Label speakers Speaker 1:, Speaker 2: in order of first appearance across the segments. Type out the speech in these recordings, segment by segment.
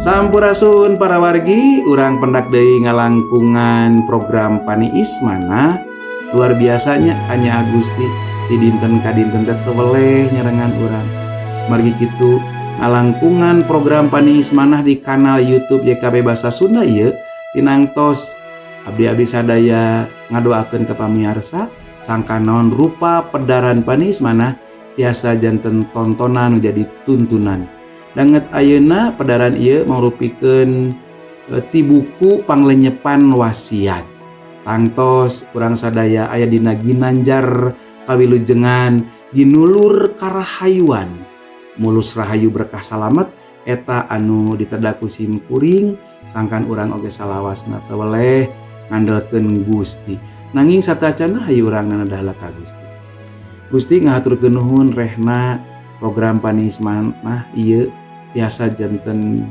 Speaker 1: Sampurasun para wargi, urang pendak deui ngalangkungan program Paniis Manah. Luar biasanya hanya Gusti di dinten ka dinten teh teu weleh nyarengan urang. Margi kitu, ngalangkungan program Paniis Manah di kanal YouTube YKB Bahasa Sunda ieu tinangtos abdi-abdi sadaya ngadoakeun ka pamiarsa sangkan naon rupa pedaran Paniis Manah tiasa janten tontonan nu jadi tuntunan. Danget ayeuna pedaran ieu mangrupikeun ti buku Panglenyepan Wasiat. Tangtos urang sadaya aya dina ginanjar kawilujengan ginulur karahayuan. Mulus rahayu berkah salamet eta anu diteda ku sim kuring, sangkan urang oge salawasna teu weleh ngandelkeun Gusti. Nanging satacana, hayu urang nanadah ka Gusti. Gusti, ngahaturkeun nuhun rehna program Paniis Manah ieu tiasa janten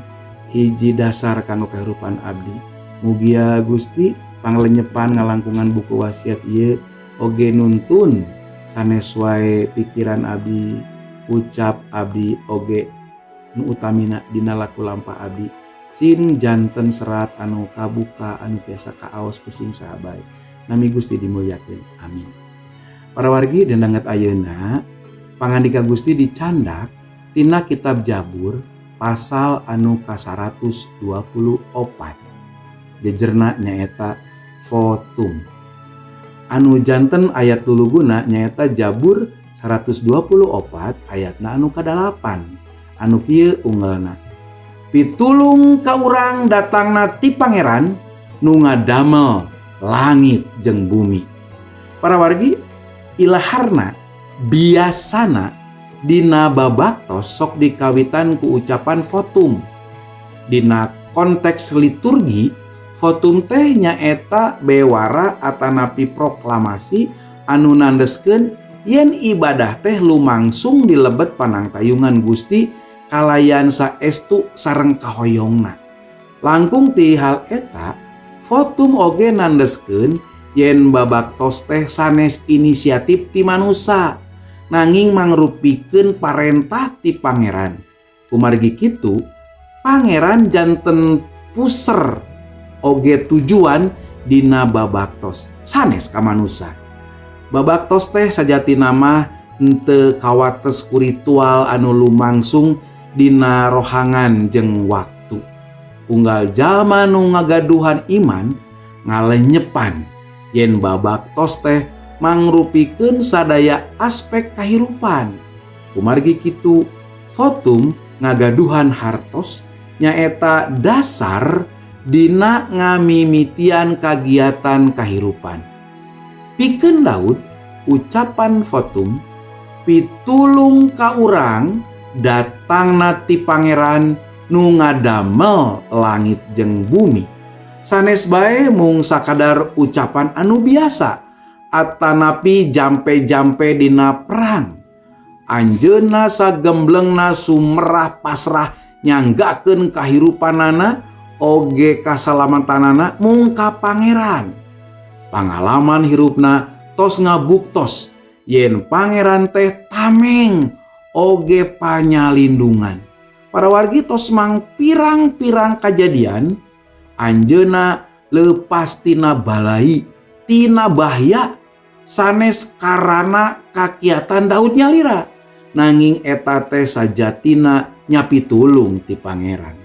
Speaker 1: hiji dasar kanggo kahirupan abdi. Mugia Gusti, panglenyepan ngalangkungan buku wasiat ieu oge nuntun sanes wae pikiran abdi, ucap abdi, oge nu utamina dina laku lampah abdi, sing janten serat anu kabuka anu tiasa kaaos ku sing saha bae. Nami Gusti dimulyakeun, amin. Para wargi, danget ayeuna pangandika Gusti dicandak tina kitab Jabur pasal anu ka-124, jejerna nyaeta votum. Anu janten ayat luluguna nyaeta Jabur 124 ayatna anu ka-8 anu kieu unggelna: "Pitulung ka urang datangna ti Pangeran nu ngadamel langit jeung bumi." Para wargi, ilaharna biasana dina babaktos sok dikawitan ku ucapan votum. Dina konteks liturgi, votum teh nyaeta bewara atanapi proklamasi anu nandeskeun yen ibadah teh lumangsung di lebet panangtayungan Gusti kalayan saestu sareng kahoyongna. Langkung ti hal eta, votum oge nandeskeun yen babaktos teh sanes inisiatif ti manusa, nanging mangrupikeun parentah ti Pangeran. Kumargi kitu, Pangeran janten puser oge tujuan dina babaktos, sanes ka manusa. Babaktos teh sajatina mah henteu kawates ku ritual anu lumangsung dina rohangan jeung waktu. Unggal jalma nu ngagaduhan iman ngalenyepan yen babaktos teh mangrupikeun sadaya aspek kahirupan. Kumargi kitu, votum ngagaduhan hartos nyaeta dasar dina ngamimitian kagiatan kahirupan. Pikeun Daud, ucapan votum "pitulung ka urang datangna ti Pangeran nu ngadamel langit jeung bumi" sanes bae mung sakadar ucapan anu biasa atanapi jampe-jampe dina perang. Anjeunna sagemblengna sumerah pasrah nyanggakeun kahirupanana oge kasalamatanana mung ka Pangeran. Pangalaman hirupna tos ngabuktos yen Pangeran teh tameng oge panyalindungan. Para wargi, tos mang pirang-pirang kajadian anjeunna lepas tina balai, tina bahaya, sanes karana kakiatan Daud nyalira, nanging eta teh sajatina nya pitulung ti Pangeran.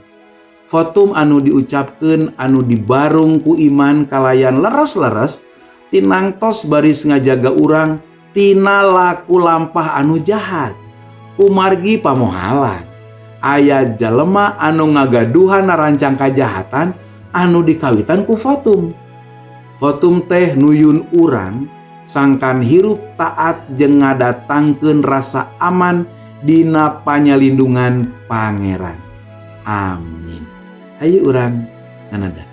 Speaker 1: Votum anu diucapkeun anu dibarung ku iman kalayan leres-leres tinangtos baris ngajaga urang tina laku lampah anu jahat. Kumargi pamohalan aya jalema anu ngagaduhan narancang kajahatan anu dikawitan ku votum. Votum teh nuyun urang sangkan hirup taat jeung ngadatangkeun rasa aman dina panyalindungan Pangeran. Amin. Hayu urang nganada.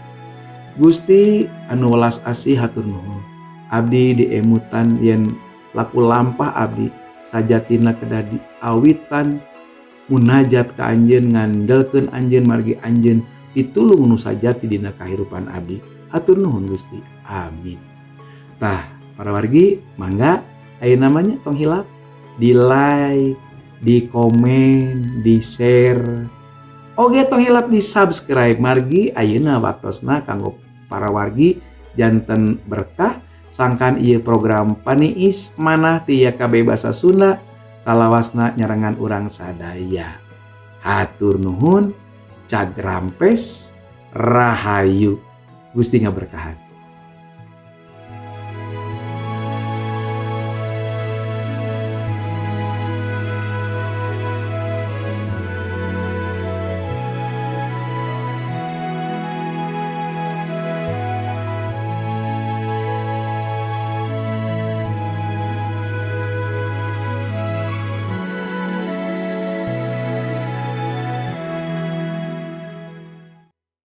Speaker 1: Gusti anu welas asih, hatur nuhun. Abdi diemutan yen laku lampah abdi sajatina kedah diawitan munajat ka anjeun, ngandelkeun anjeun, margi anjeun pitulung nu sajati dina kahirupan abdi. Hatur nuhun, Gusti. Amin. Tah, para wargi, mangga ayeuna namanya tong hilap di like, di komen, di share. Oge tong hilap di subscribe, margi ayeuna waktosna kanggo para wargi janten berkah sangkan ieu program Paniis Manah ti YKB Bahasa Sunda salawasna nyarengan urang sadaya. Hatur nuhun, cag rampes, rahayu. Gusti ngaberkahan.